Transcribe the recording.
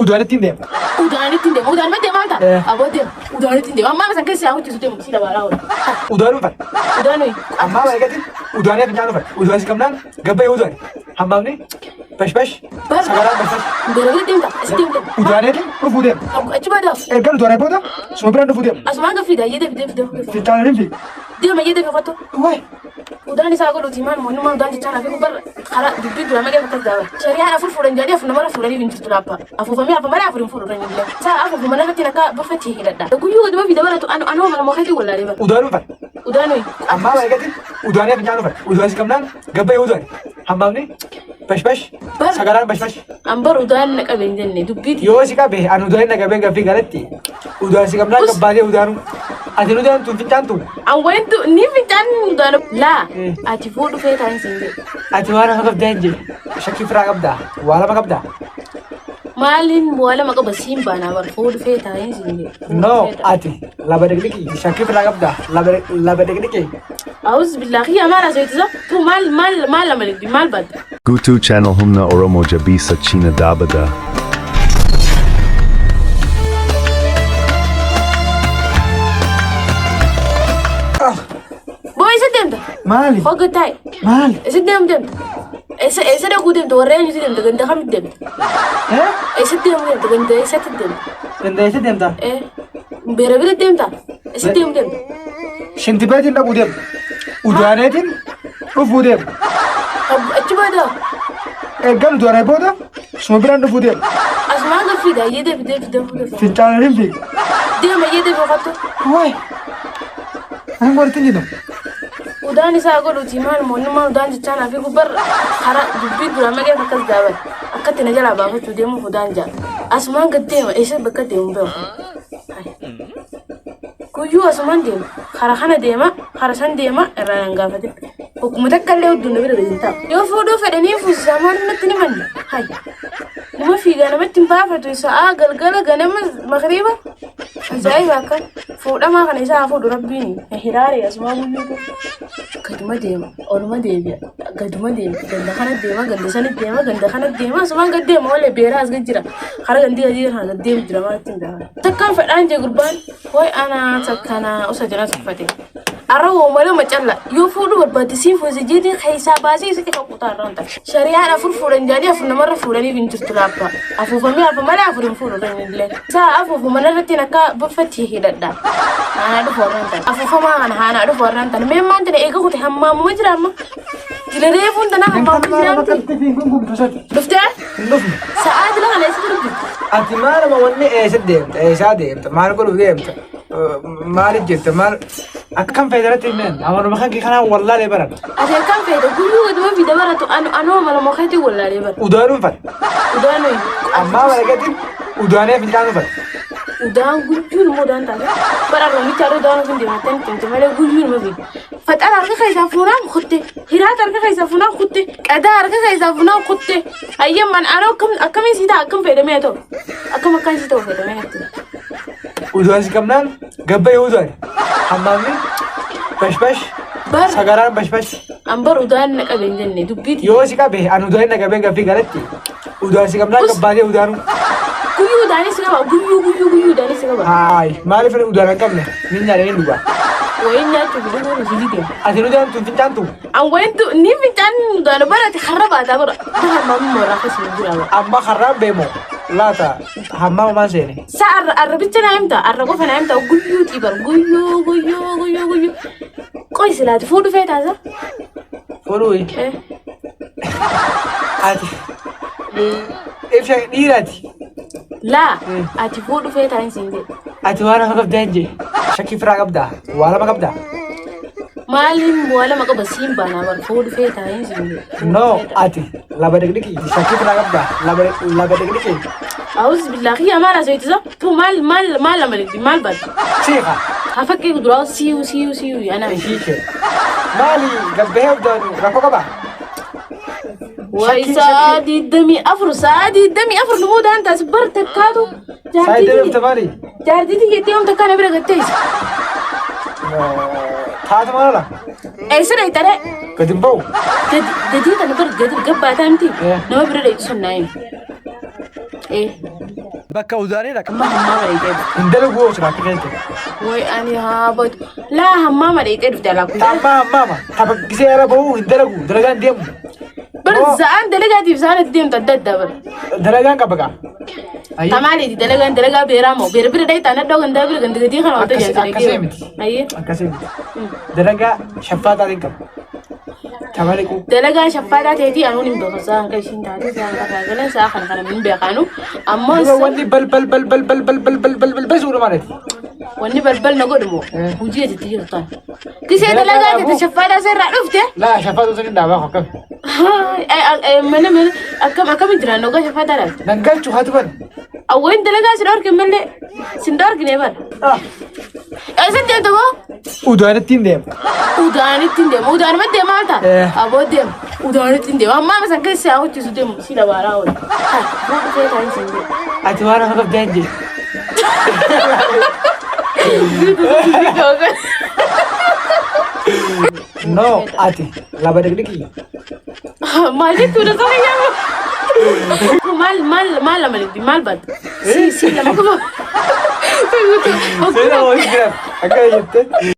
Udaanitti hin deema. Udaanitti hin deema. Udaanuma deemaa ta'a. Eh. Aboo deema. Udaanitti hin deema. Ammaa san keessa yaa hojjetu deemu si dabaalaa oola. Udaanuu fadha. Udaanuu. Ammaa baay'eetti udaanee fincaanuu fadha. Udaan si qabnaan gabba yoo udaane. Hammaamni bashbash sagaraan bashbash. Beera deemta. Asi deemu deema. Udaaneetiin dhufuu deema. Achi badaaf. Ergan udaanee booda suma biraan dhufuu deema. Asumaan gaffiidha. Ayyee deebi deebi deebi. Fincaanii hin fiigu. Deema ayyee deebi kottu. Waay. Udaan isaa godhuuti maal moonni udaan jechaa naaf bar karaa dubbii dura malee akkas daaba. Shari'aan afur fuudhan jedhanii afur namarra fuudhanii hin jirtu laappa. Afuufamee hafa malee afur hin fuudhu hin illee. Isaa afuufu mana irratti akka buffetti hidhadha. Guyyuu gaduma fi dabalatu anoo mana mokeetii wallaalee bara. Udaanuu fadha. Udaanuu. Ammaa baay'eetti udaanee fincaanuu fadha. Udaan si qabnaan gabba yoo udaane. Hammaamni bashbash sagaraan bashbash. Ambar udaan na qabe hin jenne dubbii Yoo si qabe ani udaanee na qabee gaffii galatti udaan si qabnaan gabbaatee udaanuu. Ati udaan tun fincaan tun. Awweentu ni fincaan udaanu. Laa ati fuudhu feetaa hin siin jedhe. Ati waan lama qabdaa hin jedhe. Shakkii firaa qabdaa. Waa lama qabdaa. Maaliin waa lama qaba siin baanaa bar fuudhu feetaa hin siin jedhe. No ati laba dhiqdhiqi shakkii firaa qabdaa. Laba dhiqdhiqi. Awuz billaahi yaa maal asooytisa? Tu maal maal maal lama dhigdi maal baadda? Gutu channel Humna Oromo Jabisa China Dabada. Boo isa deemta? Maali? Hogga taa'e. Maali? Isa deemu deemta? Isa isa dhaquu deemta? Warra eenyuti deemta? Ganda kamitti deemta? Eh? Isa deemu deemta? Ganda isatti deemta? Dandeessee deemtaa? Eh? Beera bira deemta? Isa deemu deemta? Shintibeetiin dhaquu deema. Udaaneetiin dhufuu deema. Achi booda Ergan udaanee booda suma biraan dhufuu deema. asumaan gaffiidha. Ayyee deebi deebi deebi deebi. Fincaanii hin fiigu. Deema ayyee deebi kottu. Waay. Ani walitti hin jiru. Udaan isaa godhuuti maal moonni maal udaan jechaa naaf bar karaa dubbii dura malee akkas daaban akkatti na jalaa baafachuu deemuuf udaan jaa. Asumaan gad deema eessa bakka deemu beeku. Guyyuu asumaan deema kara kana deema kara san deema irraa nan gaafate. Hokkuma takka illee hodduun na bira gadi hin taa'u. Yoo fuudhuu fedhanii fuusisaa maal natti ni manne. Hay. Nama fiigaa namatti hin baafatu sa'aa galgala ganama makriiba. Ajaa'iba akka fuudhamaa kana isaa haa fuudhu rabbiin hiraare asumaa guyyuutu. Gaduma deema oluma deebi'a gaduma deema ganda kana deema ganda sana deema ganda kana deema asumaan gad deema olee beeraa as gad jira kara gandii adii kana gad deemu jira maal ittiin beekaa. Takkaan fedhaan jee gurbaan way anaa takkanaa osa jira tuffate. Arra woo malee macalla yoo fuudhu barbaadde siin fuuse jeetiin keessaa baasee isa cufa kutaa irraan ta'a. Shari'aan afur fuudhan jedhanii afur namarra fuudhaniif hin jirtu laappa. Afuufamee hafa malee afur hin fuudhu kan illee. Isaa afuufu mana irratti akka buffetti hidhadha. Haanaa dhufu warraan ta'an. Afuufamaa kana haanaa dhufu warraan ta'an. Mee maal tana eega kute hammaamuma jira amma. Jira reefuun tana hammaamuma jira miti. Akkatti fiiguun gumtu sadi. Dhuftee Hin dhufne. sa'aa jira kana eessa turte? Ati maaluma wanni eessa deemta? Eessaa deemta? Maal godhuuf deemta? Maaliif jirta? Maal akkam fayyadaratti hin meen? Amanuma kan kee kanaan wallaalee baran. Ati akkam feete guyyuu gaduma fi dabaratu anoo mala mokeetii wallaalee bara. Udaanuun fadha. Udaanuu. Ammaa baay'eetti udaanee fincaanuu fadha. Udaan guyyuun immoo udaan taate. Bara roomicha aduu udaan ofiin deemattee nutti himte malee guyyuun ima fiigu. Faxara harka keessaa fuunaan kutte. Hiraata harka keessaa fuunaan kutte. Qadaa harka keessaa fuunaan kutte. Ayyamman anoo akkam akkamiin sii ta'a akkam fayyadamee haa ta'u. Akkam akkaan sii ta'u fayyadamee natti. Udaan si qabnaan gabba yoo udaane. Hammaamni bashbash Bar sagaraan bashbash. ambar udaan na qabe hin jenne dubbii Yoo si qabe ani udaanee na qabee gaffii galatti udaan si qabnaan gabbaatee udaanuu. Guyyuu udaanis qaba guyyuu guyyuu guyyuu udaanis qaba. Haay maaliif udaan hin qabne ni nyaadha ni dhugaa. Wayin nyaachuuf dhuguun hojii deema. Ati udaan tun fincaan tun. Awweentu ni fincaan udaan barate har'a baataa bara. Bara mamma mooraa keessa hin jira. Amma har'aan beemo laata hammaama maan seene. Sa arra arrabicha naa himta arra qofa naa himta guyyuu xiibar guyyuu guyyuu guyyuu guyyuu. Qoy silaati fuudhu feetaasa. Fuudhuu Eh. ati ibsa dhiiraati. Laa ati fuudhu feetaa hin siin jedhe. Ati waan lama qabdaa hin jee. Shakkii firaa qabdaa. Waa lama qabdaa. Maaliin waa lama qaba siin baanaa bara fuudhu feetaa hin siin jedhe. No ati laba dhiqdhiqi. Shakkii firaa qabdaa. Laba dhiqdhiqi. Awuz billaahi yaa maal asooytisa? Tu maal maal maal lama dhigdi maal baadhi? Siiqa. Haa fakkii duraa siyu siyu siyu ana. Ishiike. Maali gabbahee uddaanu rakkoo qabaa? Wayi sa'a 24 sa'a 24 lumuu daantaas bar takkaatu Saayidii deemte maali? Jaartii tiyyeetti yoom takkaa na bira gatteessi. Taatu maal ola? Eessa dhayxaree? Gadi hin ba'u. Gadii kana bar gadi gabbaataa miti Eh. nama bira dhayxu sun naa himi. Ee. Bakka udaanii dhaqa. Amma hammaama dheeyxee dhufte. Hin dalagu hoo silaa akka keessa. Way ani haa batu. Laa hammaama dheeyxee dhufte alaa kun. Tammaa hammaama. Tapha gisee ala bahuu hin dalagu. Dalagaan deemu. Bar za'aan dalagaatiif sa'aan itti deemtu adda adda bara. Dalagaan qaba gaa. Ayyee. Tamaaliiti dalagaan dalagaa beeraa moo beera bira dheeyxaa nadhoo gandaa bira ganda gatii kana wanta Akkasii jedhan akkasii miti. Ayyee. Akkasii miti. Dalagaa shaffaataatiin qaba. Tapha liquu. Dalagaa shaffaataa ta'eetii anuun hin beeku sa'aan kan ishiin taate sa'aan kan galan sa'a kana kana hin beekaanu ammoo Duba wanni bal bal bal bal bal bal bal bal bal bal bal suudha maalati. Wanni balbal na godhu moo Eh. hojii ati itti jirtu tan. Gisee Dalagaa dalagaa dhabuu. jette shaffaataa seerraa dhufte. Laa shaffaatuu sun hin dhaabaa akkam. Mana mana akkam akkamitti jiraan ogaa shaffaataa dhaabte. Nan galchu haa tuban. Awwain dalagaa si dhorke malee sin dhorkine bara. Eessatti deemta moo? Udaanitti hin deema. Udaanitti hin deema. Udaanumatti deema maal ta'a? Eh. Aboo deema. Udaanitti hin deema. Ammaa masan keessa haa hojjetu deemu si dabaaraa oola. Haa, dhufee taa'in sin jedhe. Ati waan hafa qabdaa hin jedhe. No, ati laba dhaqdhaqii. Maal jechuudha saba yaama? Maal maal maal lama dubbi maal baata? Si si lama kuma. Seera hojii jiran akkana jette.